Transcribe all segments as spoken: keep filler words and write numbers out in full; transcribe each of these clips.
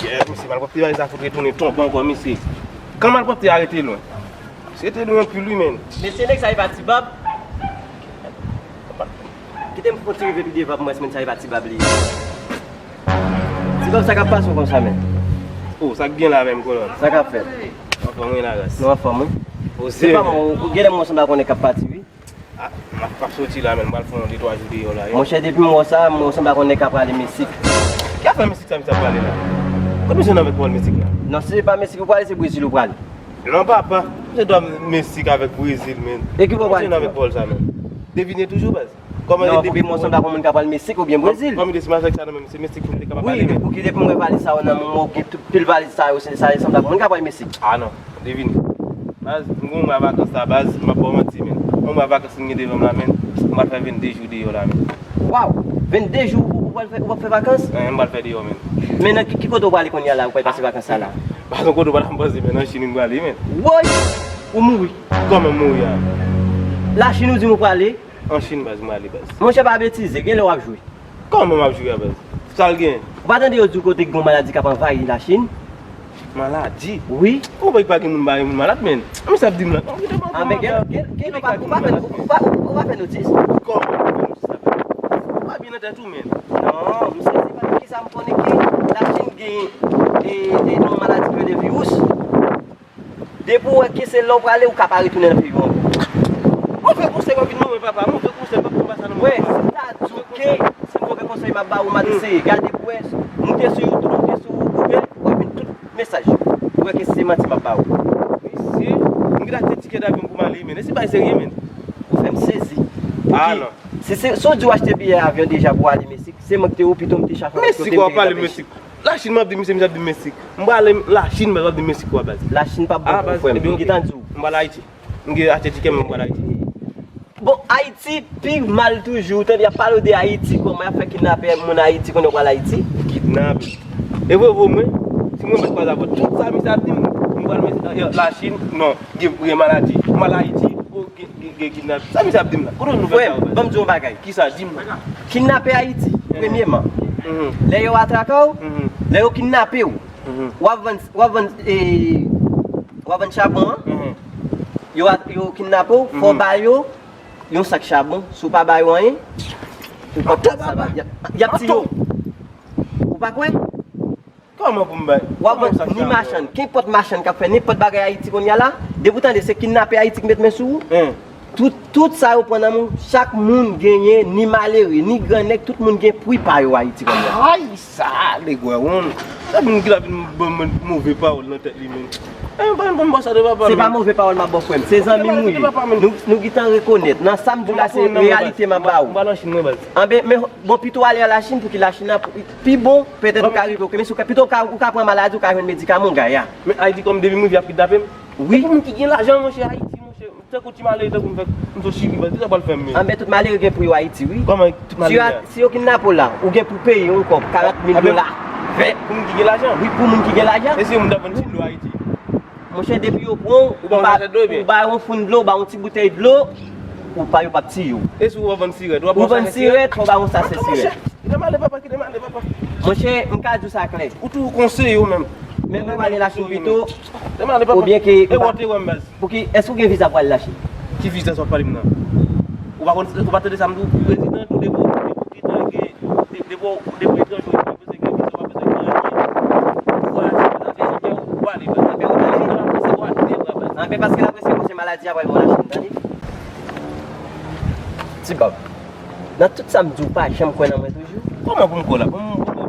Mesye, malpwòpte bagay sa fout retounen tonbe ankò, mesye. Kan malpwòpte a rete lwen? Misye te dwe anpil wi, menn. Mesye, nèg sa e pa Ti Bab. Kite m fon ti rive pi devan pou m wè si menn sa e pa Ti Bab li ye. Ti Bab, sa k ap pase w konsa, menn? Oh, sa k gen la menm, kolòn? Sa k ap fèt? Anfòm wi, Laras. Nou anfòm wi. Ou se pa mwen, ou gen lè mwen sanble ak yon nèg k ap pati wi. Ah, m ap, m ap soti la, menn. M pral fè yon de twa jou deyò la. Monchè, depi m wè w sa, m wè w sanble ak yon nèg k ap prale Meksik. Ki afè Meksik sa misye ap prale la? Kot misye nan avèk pawòl Meksik la? Non, se pa Meksik ou prale, se Brezil ou prale. Non, papa. Misye dwa Meksik avèk Brezil, menn. E ki bò w prale? Misye nan avèk pawòl sa, menn. Devine toujou, baz. Kòman e depi m sanble ak yon moun k ap al Meksik oubyen Brezil? Kòm ide si m al fèk sa nan menm, se Meksik pou m te kapab ale, menn. Wi, depi lè pou m wè valiz sa yo nan men w, gen tout pil valiz sa yo, se sa, se sanble ak moun k ap al Meksik. Ah non, devine. Baz, m gen yon mwa vakans la, baz, m ap ba w manti, menn. Yon mwa vakans m gen devan m la, menn. M pral fè vennde jou deyò la, menn. Waw, vennde jou ou, ou pral fè, ou pral fè vakans? Eh, m pral fè deyò, menn. Men nan ki, ki kote w prale kounye a la, ou pral pase vakans sa la? Baz, yon kote ou pa t ap panse, menn, nan Chin m prale, menn. Woy! Ou mouri. Kòman m mouri a? Lachin ou di m ou prale? An Chin, baz, m prale, baz. Monchè, pa betize, gen lè w ap jwe. Kòman m ap jwe a, baz? Sa l gen? Ou pa tande yo di w kote gen yon maladi k ap anvayi Lachin? Maladi? Wi. Ou pa gen moun ba moun malad, menn? Misye ap di m la. Anben, gen, gen, gen, ou pa, ou pa fè, ou pa, ou pa fè notis? Kòman ou fè notis la, baz? Ou pa byen nan tèt ou, menn? Non, m sezi, paske kisa m konnen ke Lachin gen, e, e, yon maladi ki rele viris. Depi w wè ke se la w prale, ou ka pa retounen nan peyi w ankò. Move konsèy w ap vin ban mwen, papa. Move konsèy, papa, m pa sa nan mwen. Wè, si m ta di w ke se move konsèy m ap ba ou, m ap eseye. Gade pou wè, moute sou YouTube, moute sou Google, w ap jwenn tout mesaj yo. Ou wè ke se manti m ap ba ou. Mesye, m gentan achte tikèt avyon pou m ale, menn. E se bagay serye, menn. Ou fè m sezi. Ah, non. Si se, si w di w achte biyè avyon deja pou w ale Meksik, se mwen ki te ou, pito m te chache yon kote m te gentan pèdi. Lachin, m ap di misye, misye ap di m Meksik. M prale Lachin, baz, w ap di m Meksik kwa, baz? Lachin p ap bon pou ou, frè m. M gentan di w. M pral Ayiti. M gen achte tikè, m pral Ayiti. Bon, Ayiti pi mal toujou. Tande, y ap pale w de Ayiti, kòman y ap fè kidnape moun Ayiti, konnen w pral Ayiti? Kidnape? E vre, vre, mwen, si mwen mèt kwaze avè w, tout sa misye ap di m, m pral Lachin, non, gen, gen maladi. M pral Ayiti, gen, gen, gen kidnap. Sa misye ap di m la? Kote w jwenn nouvèl sa yo, baz? Frè m, ban m di w yon bagay. Kisa? Di m. Kidnape Ayiti, premyeman. Lè yo atrake w, lè yo kidnape w, w ap vann, w ap vann, e, w ap vann chabon an, yo a, yo kidnape w, fò w ba yo yon sak chabon. Si w pa ba yo anyen, ou p ap ka sava. Y ap, y ap tiye w. Ou pa kwè? Kòman pou m bay? W ap vann ni machann, kenpòt machann k ap fè nenpòt bagay Ayiti kounye a la, depi w tande se kidnape Ayiti ki met men sou ou, tout, tout sa yo pran nan men w, chak moun genyen, ni malere, ni grannèg, tout moun gen pri pa yo Ayiti kounye a. Ay, sa, legwè wonn. Sa moun ki la vin ban mwen move pawòl nan tèt li, menn. Eh, ban, ban m ba sa de papa, menn. Se pa move pawòl m ap ba w, frè m. Se zanmi m ou ye. Nou, nou gentan rekonèt. Nan sa m di w la, se reyalite m ap ba ou. M pa nan Chin, mwen, baz. Anben, men bon, pito w ale an Lachin pou ki Lachin nan pi bon, petèt ou ka rive, oke, men si w ka, pito w ka, ou ka pran maladi, ou ka jwenn medikaman, ou gaye a. Men Ayiti kòm depi m rive y ap kidnape m? Wi. E pou moun ki gen lajan, monchè, Ayiti, monchè, tankou ti malere, tankou m fèk, m sot Chili, baz, kisa w pral fè m, men? Anben, tout malere gen pri yo Ayiti, wi. Kòman tout malere a? Si yo kidnape w la, ou gen pou peye yon kòb, karant mil dola. Pou moun ki gen lajan? Wi, pou moun ki gen lajan. E si yon moun ta vann ti dlo Ayiti? Monchè, depi yo pran w, ou ba, ou ba yon foun dlo, ou ba yon ti boutèy dlo, ou pa, yo p ap tiye w. E si w vann sirèt, w ap vann sirèt, fò w ba yon sachè sirèt. Kite m ale, papa, kite m ale, papa. Monchè, m ka di w sa klè. Ou toujou konseye w menm. Men pou w ale Lachin pito, oubyen ke ou pa, pou ki, èske w gen viza pou ale Lachin? Ki viza sa w ap pale m nan? Ou pa konn, ou pa tande sa m di w, prezidan tou depi, depi w gentan gen, de-, depi w, depi w etranje, ou pa bezwen gen viza, ou pa bezwen gen anyen. Ou vwayaje, ou vwayaje, ou pale, baz. Anben, paske l ap rese konse maladi a pral bon Lachin, tande. Ti Bab, nan tout sa m di w, pa janm kwè nan mwen toujou? Kòman pou m kwè w la? Pou m, pou m,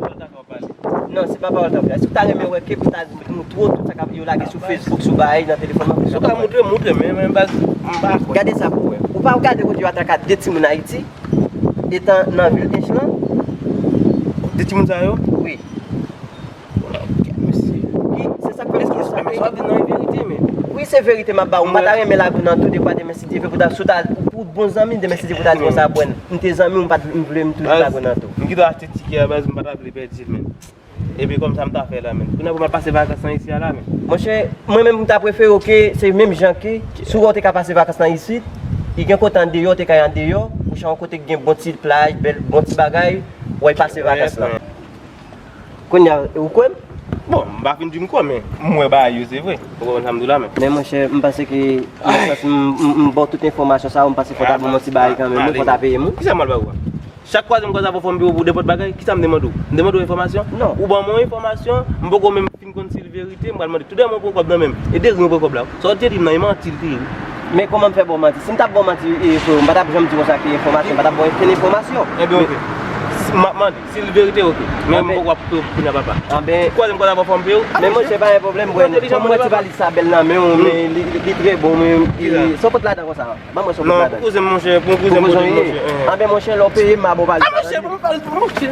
pou m, Non, se pa pawòl tanpri. Èske w ta renmen wè ke pou ta montre w tout sa k ap yo lage sou Facebook, sou bagay nan telefòn nan? Si w ka montre, montre, men, men baz, m pa kwè. Gade sa pou w wè. Ou pa gade kote yo atak a de timoun Ayiti, etan nan vil Ench lan? De timoun sa yo? Wi. Wi, se sa k fè m di w sa. Wi, se verite m ap ba ou. M pa ta renmen lavi nan tou de pwa demen si Dye vle pou ta, si w ta, pou bon zanmi, demen si Dye pou ta di konsa, bwè, m te zanmi w, m pa t, m vle m toujou lavi nan tou. M gentan achte tikè a baz, m pa ta vle pèdi l, men. Ebyen, kòm sa m ta fè la, menn? Kounye a pou m al pase vakans lan isi a la, menn. Monchè, mwen menm, m ta prefere w ke se menm jan ke, si w wè w te ka pase vakans lan isit, li gen kote andeyò, w te ka al andeyò, ou chak yon kote ki gen bon ti plaj, bèl, bon ti bagay, W ap pase vakans lan. Kounye a, ou kwè m? Bon, m pa fin di m kwè, men m wè bagay yo, se vre. Ou konprann sa m di w la, men. Men monchè, m panse ke nan sans m, m, m ba w tout enfòmasyon sa yo, m panse fò w ta ban m yon ti bagay kanmenm, wi, fò w ta peye m, wi. Kisa m al ba ou a? Chak fwa m kwaze avè w fò m peye w pou nenpòt bagay, kisa m demande w? M demande w enfòmasyon? Non. Ou ban mwen yon enfòmasyon, m poko menm fin konn si l verite, m pral mande. Toudèmen mwen pran kòb nan men m. E de ri mwen pran kòb la. Sa w te di m nan, e manti l te ye, wi. Men kòman m fè ba w manti? Si m t ap ba w manti, e, freo, m pa t ap janm di konsa ke enfòmasyon, m pa t ap ba w okenn enfòmasyon. Enben, oke. Si, m ap mande. Si l verite, oke. Men m poko ap peye w kounye a, papa. Anben, kwaze m kwaze avè w fò m peye w? Men monchè, pa gen pwoblèm, bwè. Kòm mwen ti valiz sa bèl nan men w, men li, li, li trè bon, men, e, sa w pot ladan konsa? Ban mwen sa w pot ladan. Non, pou kouzen m, monchè, pou kouzen m, monchè. Anben, monchè, lè w peye m, m a ba w valiz la. A, monchè, pou valiz, monchè.